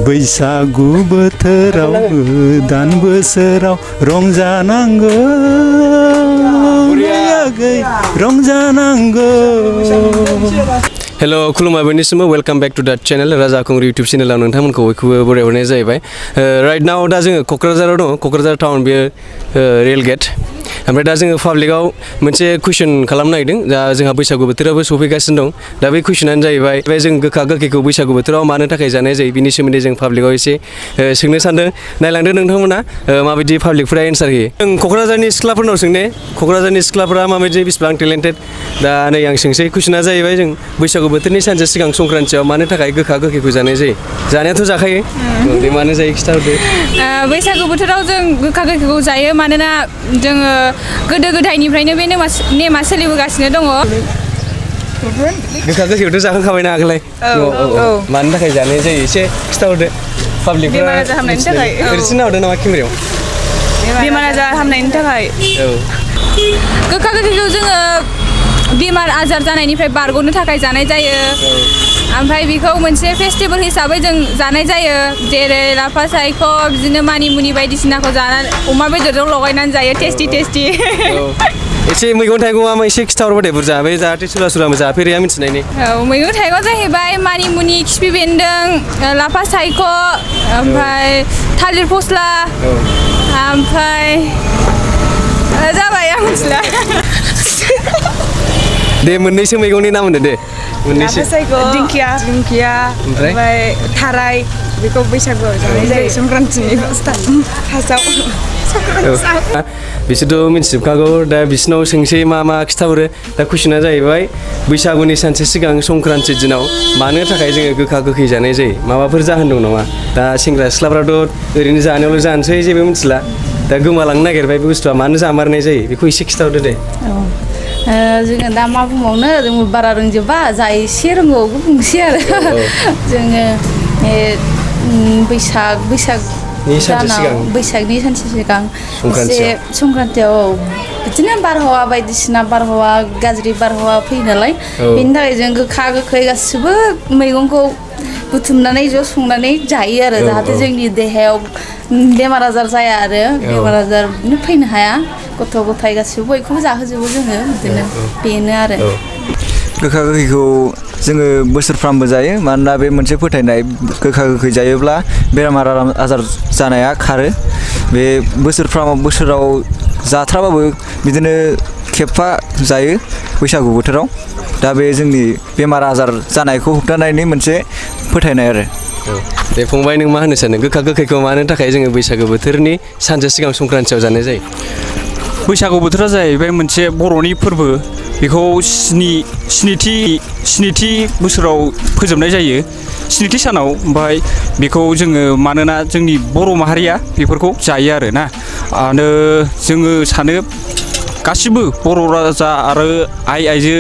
बैसागु बोथोराव गोदान बोसोराव रंजानांगौ रंजानांगौ हेलो खुलुमबाय बयनिसिमबो welcome back to that channel Raja खुंगुर यूट्यूब चैनलाव नोंथांमोनखौ बयखौबो बराय हरनाय जाहैबाय राइट नाउ दा जोङो क'क्राझाराव दङ क'क्राझार टाउन बेयो रेल गेट ओमफ्राय दा जोङो पाब्लिकआव मोनसे कुइसन खालामनो नागिरदों दा जोंहा बैसागु बोथोराबो सफैगासिनो दं दा बे कुइसनानो जाहैबाय बे जों गोखा गोखैखौ बैसागु बोथोराव मानो थाखाय जानाय जायो बिनि सोमोन्दै जों पाब्लिकआव एसे सोंनो सानदों नायलांदो नोंथांमोना माबायदि पाब्लिकफोरा एन्सार होयो जों क'क्राझारनि सिख्लाफोरनाव सोंने क'क्राझारनि सिख्लाफोरा माबायदि बेसेबां टेलेन्टेड दा नै आं सोंसै कुइसना जाहैबाय जों बैसागु बोथोरनि सानसे सिगां संक्रान्तियाव मानो थाखाय गोखा गोखैखौ जानाय जायो जानायाथ' जाखायो बे मानो जायो खिथाहरदो बैसागु बोथोराव जों गोखा गोखैखौ जायो मानोना जोङो गोदो गोदायनिफ्रायनो बे नेमा सोलिबोगासिनो दङ गोखा गोखैखौथ' जाखांखाबायना आगोलाय मानो थाखाय जानाय जायो एसे खिथाहरदो पाब्लिकफोरा बेमार आजार हामनायनि थाखाय ओरैनो हरदो नामा केमेरायाव बेमार आजार हामनायनि थाखाय गोखा गोखैखौ जोङो बेमार आजार जानायनिफ्राय बारग'नो थाखाय जानाय जायो ओमफ्राय बेखौ मोनसे फेस्टिभेल हिसाबै जों जानाय जायो जेरै लाफा सायख' बिदिनो मानिमुनि बायदिसिनाखौ जानानै अमा बेदरजों लगायनानै जायो टेस्टि एसे मैगं थाइगंआ एसे खिथाहरबादे बुरजा बे जाहाथे सोरबा सोरबा जाफेरिया मिथिनायनि मैगं थाइगं जाहैबाय मानिमुनि खिफि बेन्दों लाफा सायख' ओमफ्राय थालिर फस्ला ओमफ्राय जाबाय आं मिथिला दे मोननैसो मैगंनि नाम होनदो दे मोननैसो दिंखिया ओमफ्राय थाराय बेखौ बैसागुआव जानाय जायो संक्रान्तिनि फार्स्टआव बिसोरथ' मिथिजोबखागौ दा बिसोरनाव सोंसै मा खिथाहरो दा कुइसना जाहैबाय बैसागुनि सानसे सिगां संक्रान्ति दिनाव मानो थाखाय जोङो गोखा गोखै जानाय जायो माबाफोर जाहोन दं नामा दा सेंग्रा सिख्लाफ्राथ' ओरैनो जानायावल' जानोसै जेबो मिथिला दा गोमालांनो नागिरबाय बे बुस्थुआ मानो जामारनाय जायो बेखौ एसे खिथाहरदो दे जोङो दा मा बुंबावनो जों बारा रोंजोबा जा एसे रोंगौ बुंसै आरो जोङो बैसागनि सानसे सिगां एसे संक्रान्तियाव बिदिनो बारहावा बायदिसिना बारहावा गाज्रि बारहावा फैयो नालाय बेनि थाखाय जों गोखा गोखै गासिबो मैगंखौ बुथुमनानै ज' संनानै जायो आरो जाहाथे जोंनि देहायाव बेमार आजार जाया आरो बेमार आजार बिदिनो फैनो हाया गथ' गथाय गासिबो बयखौबो जाहोजोबो जोङो बिदिनो बेनो आरो गोखा गोखैखौ जोङो बोसोरफ्रामबो जायो मानोना बे मोनसे फोथायनाय गोखा गोखै जायोब्ला बेमार आजार जानाया खारो बे बोसोराव जाथ्राबाबो बिदिनो खेबफा जायो बैसागु बोथोराव दा बे जोंनि बेमार आजार जानायखौ होबथानायनि मोनसे फोथायनाय आरो दे फंबाय नों मा होनो सानो गोखा गोखैखौ मानो थाखाय जोङो बैसागु बोथोरनि सानसे सिगां संक्रान्तियाव जानाय जायो बैसागु बोथोरा जाहैबाय मोनसे बर'नि फोरबो बेखौ स्निथि बोसोराव फोजोबनाय जायो स्निथि सानाव ओमफ्राय बेखौ जोङो मानोना जोंनि बर' माहारिया बेफोरखौ जायो आरो ना आरो जोङो सानो गासिबो बर' राजा आरो आइजो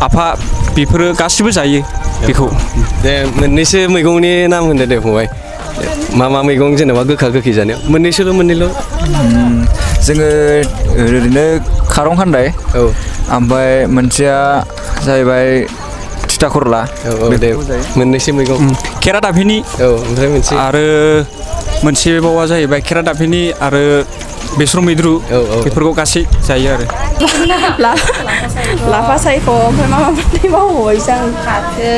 आफा बेफोरो गासिबो जायो बेखौ दे मोननैसो मैगंनि नाम होनदो दे फंबाय मा मैगं जेनेबा गोखा गोखै जानायाव मोननैल' जोङो ओरैनो खारं खान्दाय ओमफ्राय मोनसेया जाहैबाय थिथा करला दे मोननैसो मैगं खेरादाफिनि ओमफ्राय मोनसे आरो मोनसेबावा जाहैबाय खेरादाफिनि आरो बेसर मैद्रु बेफोरखौ गासै जायो आरो लाफा सायख' ओमफ्राय मा बावबाय जों फाथो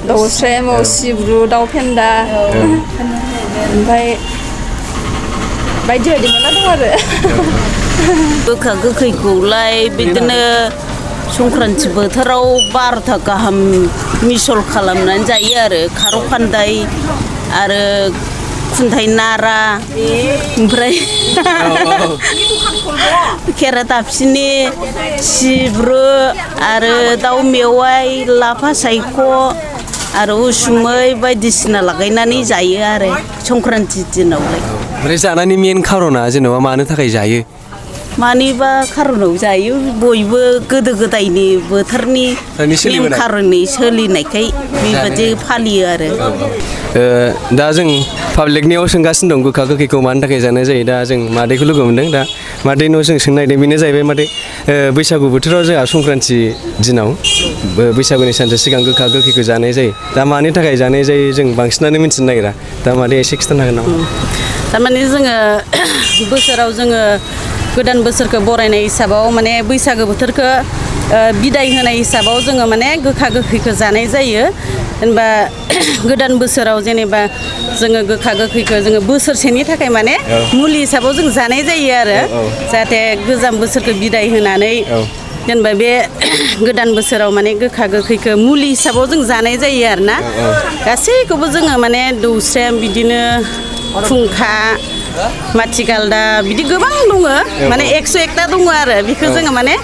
दौस्रेम सिब्रु दाउ फेन्दा ओमफ्राय बायदि मेरला दं आरो गोखा गोखैखौलाय बिदिनो संक्रान्ति बोथोराव 12था गाहाम मिसल खालामनानै जायो आरो खारौ खान्दाय आरो खुन्थाइ नारा ओमफ्राय खेरादाफिनि सिब्रु आरो दाउ मेवाइ लाफा सायख' आरो उसुमै बायदिसिना लागायनानै जायो आरो संक्रान्ति दिनावलाय ओमफ्राय जानायनि मेन खार'ना जेनेबा मानो थाखाय जायो मानिबा खार'नाव जायो बयबो गोदो गोदायनि बोथोरनि नेम खार'नै सोलिनायखाय बेबायदि फालियो आरो दा जों पाब्लिकनियाव सोंगासिनो दं गोखा गोखैखौ मानो थाखाय जानाय जायो दा जों मादैखौ लोगो मोन्दों दा मादैनाव जों सोंनो नागिरदों बेनो जाहैबाय मादै बैसागु बोथोराव जोंहा संक्रान्ति दिनाव बैसागुनि सानसे सिगां गोखा गोखैखौ जानाय जायो दा मानि थाखाय जानाय जायो जों बांसिनानो मिन्थिनो नागिरा दा मादै एसे खिन्थानो हागोन नामा थारमाने जोङो बोसोराव जोङो गोदान बोसोरखौ बरायनाय हिसाबाव माने बैसागो बोथोरखौ बिदाय होनाय हिसाबाव जोङो माने गोखा गोखैखौ जानाय जायो जेनेबा गोदान बोसोराव जेनेबा जोङो गोखा गोखैखौ जोङो बोसोरसेनि थाखाय माने मुलि हिसाबाव जों जानाय जायो आरो जाहाथे गोजाम बोसोरखौ बिदाय होनानै जेनेबा बे गोदान बोसोराव माने गोखा गोखैखौ मुलि हिसाबाव जों जानाय जायो आरोना गासैखौबो जोङो माने दौस्रेम बिदिनो खुंखा माथिगालदाब बिदि गोबां दङ माने 101टा दङ आरो बेखौ जोङो माने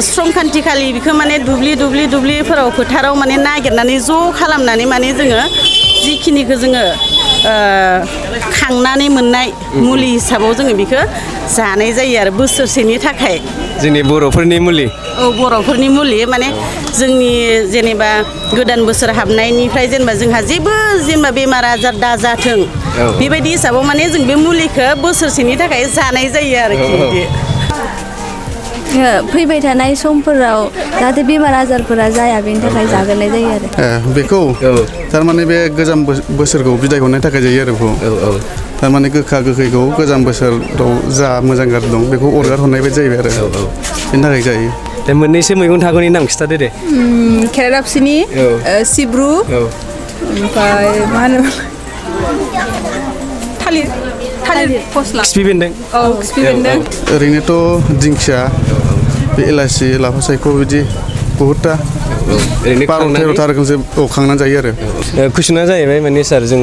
संक्रान्ति खालि बेखौ माने दुब्लिफोराव फोथाराव माने नागिरनानै ज' खालामनानै माने जोङो जिखिनिखौ जोङो खांनानै मोननाय मुलि हिसाबाव जोङो बेखौ जानाय जायो आरो बोसोरसेनि थाखाय जोंनि बर'फोरनि मुलि औ बर'फोरनि मुलि माने जोंनि जेनेबा गोदान बोसोर हाबनायनिफ्राय जेनेबा जोंहा जेबो जेनेबा बेमार आजार दाजाथों बेबायदि हिसाबाव माने जों बे मुलिखौ बोसोरसेनि थाखाय जानाय जायो आरोखि फैबाय थानाय समफोराव जाहाथे बेमार आजारफोरा जाया बेनि थाखाय जाग्रोनाय जायो आरो बेखौ थारमाने बे गोजाम बोसोरखौ बिदाय हरनो थाखाय जायो आरो बेखौ थारमाने गोखा गोखैखौ गोजाम बोसोराव जा मोजां गाज्रि दं बेखौ अरगार हरनाय बायदि जाहैबाय आरो बेनि थाखाय जायो दा मोननैसो मैगं थाइगंनि नाम खिथादो दे खेरादाफिनि सिब्रु ओमफ्राय मा होनो थालिर फस्ला खिफि बेन्दों खिफि बेन्दों ओरैनोथ' दिंखिया बे इलासि लाफा सायख' बिदि बहुदथा ओरैनो 12-13 रोखोमसो खांनानै जायो आरो कुइसना जाहैबाय माने सार जों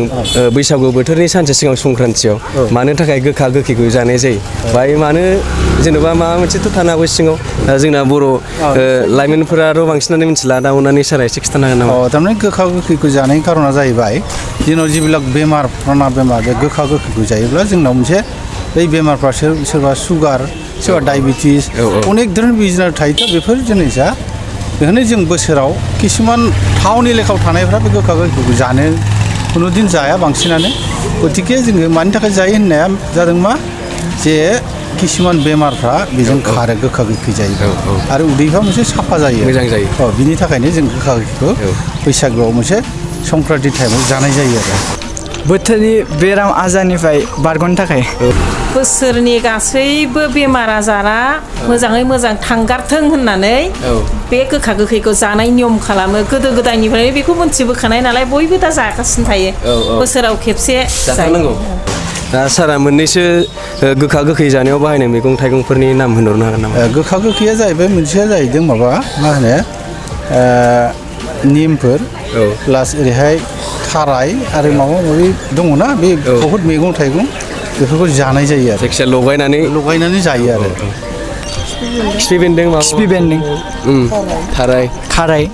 बैसागु बोथोरनि सानसे सिगां संक्रान्तियाव मानो थाखाय गोखा गोखैखौ जानाय जायो बाय मानो जेनेबा माबा मोनसेथ' थानो हागौ सिङाव जोंना बर' लाइमोनफोराथ' बांसिनानो मिथिला दा अननानै सारा एसे खिथानो हागोन नामा थारमाने गोखा गोखैखौ जानायनि खारना जाहैबाय जोंनाव जिबिलाक बेमार पुराना बेमार बे गोखा गोखैखौ जायोब्ला जोंनाव मोनसे बै बेमारफ्रा सोरबा सुगार सोरबा डायबेटिस अनेक धरन बिजनेस थायोथ' बेफोर जिनिसा बेखायनो जों बोसोराव किसुमान थावनि लेखायाव थानायफ्रा बे गोखा गोखैखौ जानो खुनु दिन जाया बांसिनानो गतिके जोङो मानि थाखाय जायो होननाया जादों मा जे किसुमान बेमारफ्रा बेजों खारो गोखा गोखै जायो आरो उदैफ्रा मोनसे साफा जायो मोजां जायो बिनि थाखायनो जों गोखा गोखैखौ बैसागुआव मोनसे संक्रान्ति टाइमाव जानाय जायो आरो बोथोरनि बेराम आजारनिफ्राय बारग'नो थाखाय बोसोरनि गासैबो बेमार आजारा मोजाङै मोजां थांगारथों होननानै बे गोखा गोखैखौ जानाय नियम खालामो गोदो गोदायनिफ्रायनो बेखौ मोनथिबोखानाय नालाय बयबो दा जागासिनो थायो बोसोराव खेबसे जानांगौ दा सारा मोननैसो गोखा गोखै जानायाव बाहायनाय मैगं थाइगंफोरनि नाम होनहरनो हागोन नामा गोखा गोखैया जाहैबाय मोनसेया जाहैदों माबा मा होनो निमफोर प्लास ओरैहाय थाराय आरो माबा माबि दङना बे बहुद मैगं थाइगं बेफोरखौ जानाय जायो आरो जायखिजाया लगायनानै जायो आरो खिफि बेन्दों थाराय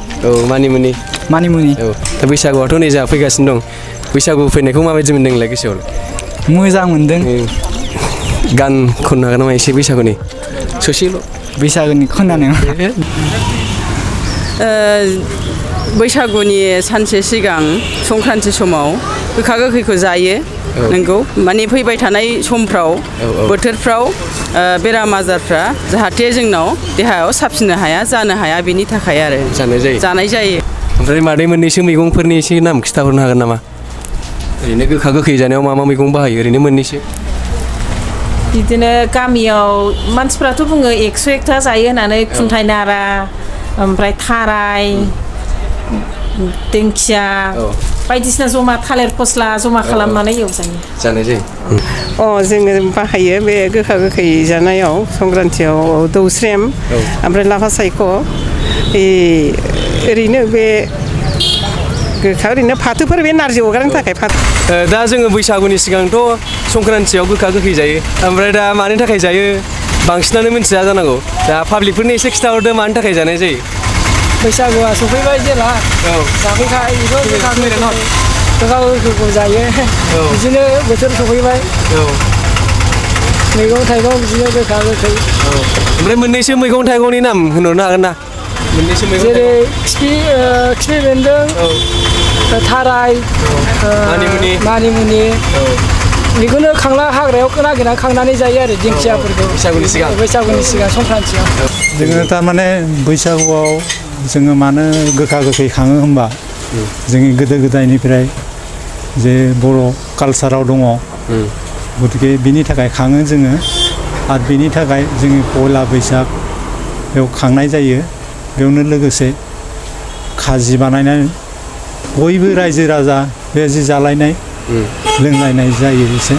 मानिमुनि औ दा बैसागुआथ' नै जोंहा फैगासिनो दं बैसागु फैनायखौ माबायदि मोन्दों नोंलाय गोसोआव मोजां मोनदों गान खननो हागोन नामा एसे बैसागुनि ससेल' बैसागुनि खननानै बैसागुनि सानसे सिगां संक्रान्ति समाव गोखा गोखैखौ जायो नंगौ माने फैबाय थानाय समफ्राव बोथोरफ्राव बेराम आजारफ्रा जाहाथे जोंनाव देहायाव साबसिनो हाया जानो हाया बेनि थाखाय आरो जानाय जायो ओमफ्राय मादै मोननैसो मैगंफोरनि एसे नाम खिथाहरनो हागोन नामा ओरैनो गोखा गोखै जानायाव मा मा मैगं बाहायो ओरैनो मोननैसो बिदिनो गामियाव मानसिफ्राथ' बुङो 101टा जायो होननानै खुन्थाइ नारा ओमफ्राय थाराय दिंखिया बायदिसिना जमा थालिर फस्ला जमा खालामनानै जानाय जायो जोङो बाहायो बे गोखा गोखै जानायाव संक्रान्तियाव दौस्रेम ओमफ्राय लाफा सायख' ओरैनो बे गोखा ओरैनो फाथोफोर बे नारजि अरगारनो थाखाय दा जोङो बैसागुनि सिगांथ' संक्रान्तियाव गोखा गोखै जायो ओमफ्राय दा मानि थाखाय जायो बांसिनानो मिथिया जानांगौ दा पाब्लिकफोरनि एसे खिथाहरदो मानि थाखाय जानाय जायो बैसागुआ सफैबाय जेला जाफैखाय गोखा गोखैखौ जायो बिदिनो बोथोर सफैबाय मैगं थाइगं बिदिनो गोखा गोखै ओमफ्राय मोननैसो मैगं थाइगंनि नाम होनहरनो हागोन ना मोननैसो मैगं जेरै खिफि बेन्दों थाराय मानिमुनि बेखौनो खांला हाग्रायाव नागिरना खांनानै जायो आरो दिंखियाफोरखौ बैसागुनि सिगां संक्रान्तियाव जोङो थारमाने बैसागुआव जोङो मानो गोखा गोखै खाङो होनबा जोंनि गोदो गोदायनिफ्राय जे बर' कालसाराव दङ गतिके बिनि थाखाय खाङो जोङो आरो बिनि थाखाय जोंनि पयला बैसाग बेयाव खांनाय जायो बेयावनो लोगोसे खाजि बानायनाय बयबो रायजो राजा बे जि जालायनाय लोंलायनाय जायो एसे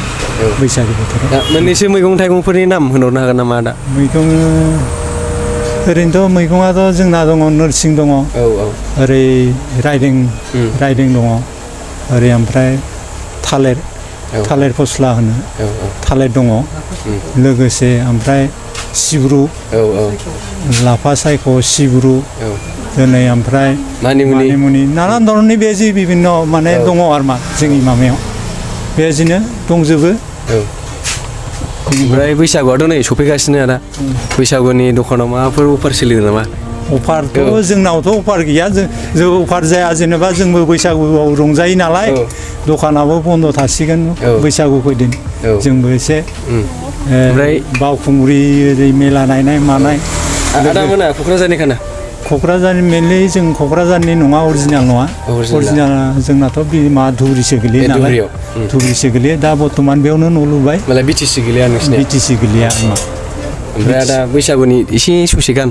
बैसागु बोथोराव मोननैसो मैगं थाइगंफोरनि नाम होनहरनो हागोन नामा आदा मैगं ओरैनोथ' मैगङाथ' जोंना दङ नोरसिं दङ ओरै रायदों दङ ओरै ओमफ्राय थालिर फस्ला होनो थालिर दङ लोगोसे ओमफ्राय सिब्रु लाफा सायख' सिब्रु दिनै ओमफ्राय मानिमुनि नाना धरननि बेजि बिभिन्न माने दङ आरो मा जोंनि माबायाव बेजिनो दंजोबो ओमफ्राय बैसागुआथ' नै सफैगासिनो आदा बैसागुनि दखानाव माबाफोर अफार सोलिदों नामा अफारथ' जोंनावथ' अफार गैया जों अफार जाया जेनेबा जोंबो बैसागुआव रंजायो नालाय दखानाबो बन्द' थासिगोन बैसागु फैदों जोंबो एसे ओमफ्राय बावखुंग्रि ओरै मेला नायनाय मानाय आदामोना क'क्राझारनिखाना क'क्राझारनि मेनलि जों क'क्राझारनि नङा अरिजिनाल नङा अरिजिनाल जोंनाथ' मा धुबुरिसो गोलैयो नालाय धुबुरिसो गोलैयो दा बर्थमान बेयावनो न' लुबाय मालाय बिटिसि गोलैया नोंसिना बिटिसि गोलैया ओमफ्राय आदा बैसागुनि एसे ससे गान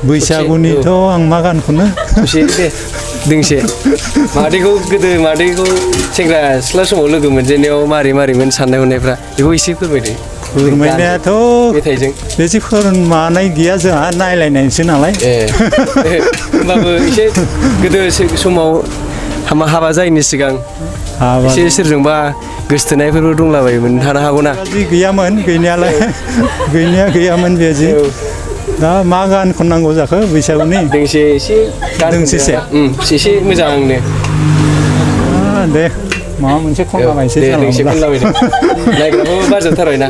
बैसागुनिथ' आं मा गानखौनो ससे दे दोंसे मादैखौ सेंग्रा सिख्ला समाव लोगो मोनजेननायाव मारै साननाय हनायफ्रा बेखौ एसे फोरमायदो फोरमायनायाथ' बेसे फोरमायनाय गैया जोंहा नायलायनायसो नालाय होमबाबो एसे गोदो समाव हाबा जायैनि सिगां एसे सोरजोंबा गोसथोनायफोरबो दंलाबायोमोन थानो हागौना गैयामोन गैनायालाय गैयामोन बेजि दा मा गान खननांगौ जाखो बैसागुनि दोंसे एसे एसे मोजांनो दे माबा मोनसे खनलाबायनोसै नायग्राबो बारजोबथारबाय ना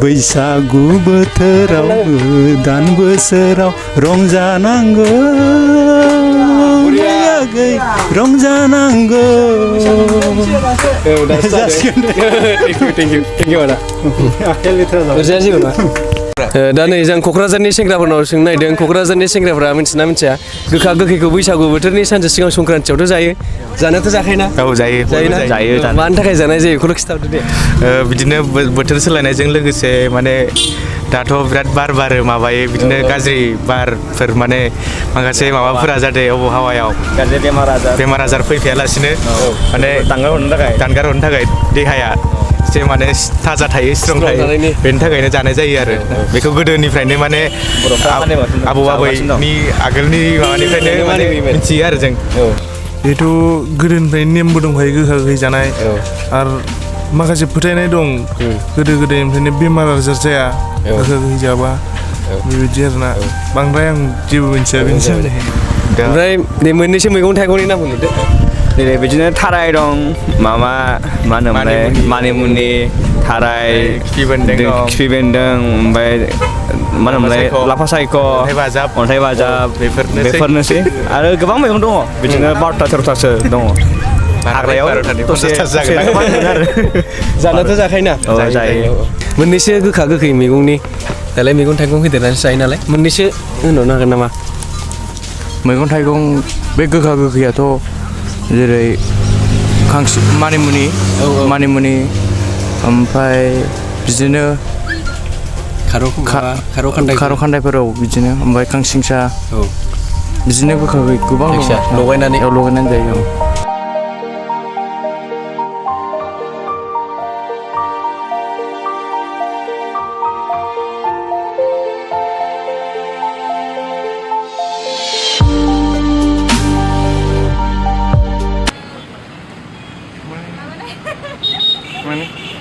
बैसागु बोथोराव गोदान बोसोराव रंजानांगौ रंजानांगौ दा नै जों क'क्राझारनि सेंग्राफोरनाव सोंनो नागिरदों क'क्राझारनि सेंग्राफोरा मिन्थिना मिन्थिया गोखा गोखैखौ बैसागु बोथोरनि सानसे सिगां संक्रान्तियावथ' जायो जानोथ' जाखायोना औ जायो मानि थाखाय जानाय जायो बेखौल' खिथाहरदो दे बिदिनो बोथोर सोलायनायजों लोगोसे माने दाथ' बिराद बार बारो माबायो बिदिनो गाज्रि बारफोर माने माखासे माबाफोरा जाहाथे आबहावायाव गाज्रि बेमार आजार फैफायालासिनो माने दानगारहरनो थाखाय देहाया एसे माने थाजा थायो स्ट्रं थायो बेनि थाखायनो जानाय जायो आरो बेखौ गोदोनिफ्रायनो माने आबौ आबैनि आगोलनि माबानिफ्रायनो माने मिथियो आरो जों बेथ' गोदोनिफ्रायनो नेमबो दंखायो गोखा गोखै जानाय आरो माखासे फोथायनाय दं गोदो गोदायनिफ्रायनो बेमार आजार जाया गोखा गोखै जाबा बेबायदि आरोना बांद्राय आं जेबो मिथिया बेनि सोमोन्दै ओमफ्राय मोननैसो मैगं थाइगंनि नाम होनदो जेरै बिदिनो थाराय दं मा होनोमोनलाय मानिमुनि थाराय खिफि बेन्दों ओमफ्राय मा होनोमोनलाय लाफा सायख' अन्थाइ बाजाब बेफोरनोसै आरो गोबां मैगं दङ बिदिनो 12टा 13टासो दङ हाग्रायाव जानोथ' जाखायोना जायो मोननैसो गोखा गोखै मैगंनि दालाय मैगं थाइगं होदेरनानैसो जायो नालाय मोननैसो होनहरनो हागोन नामा मैगं थाइगं बे गोखा गोखैयाथ' जेरै मानिमुनि ओमफ्राय बिदिनो खारौ खान्दायफोराव बिदिनो ओमफ्राय खांसिंसा बिदिनो गोखा गोखै गोबां लगायनानै जायो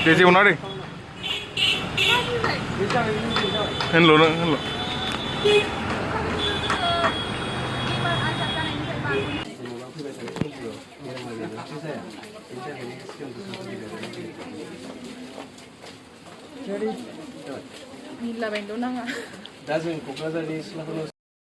Jadi mana deh? Hello. Gila, bendo nang. Dah, kok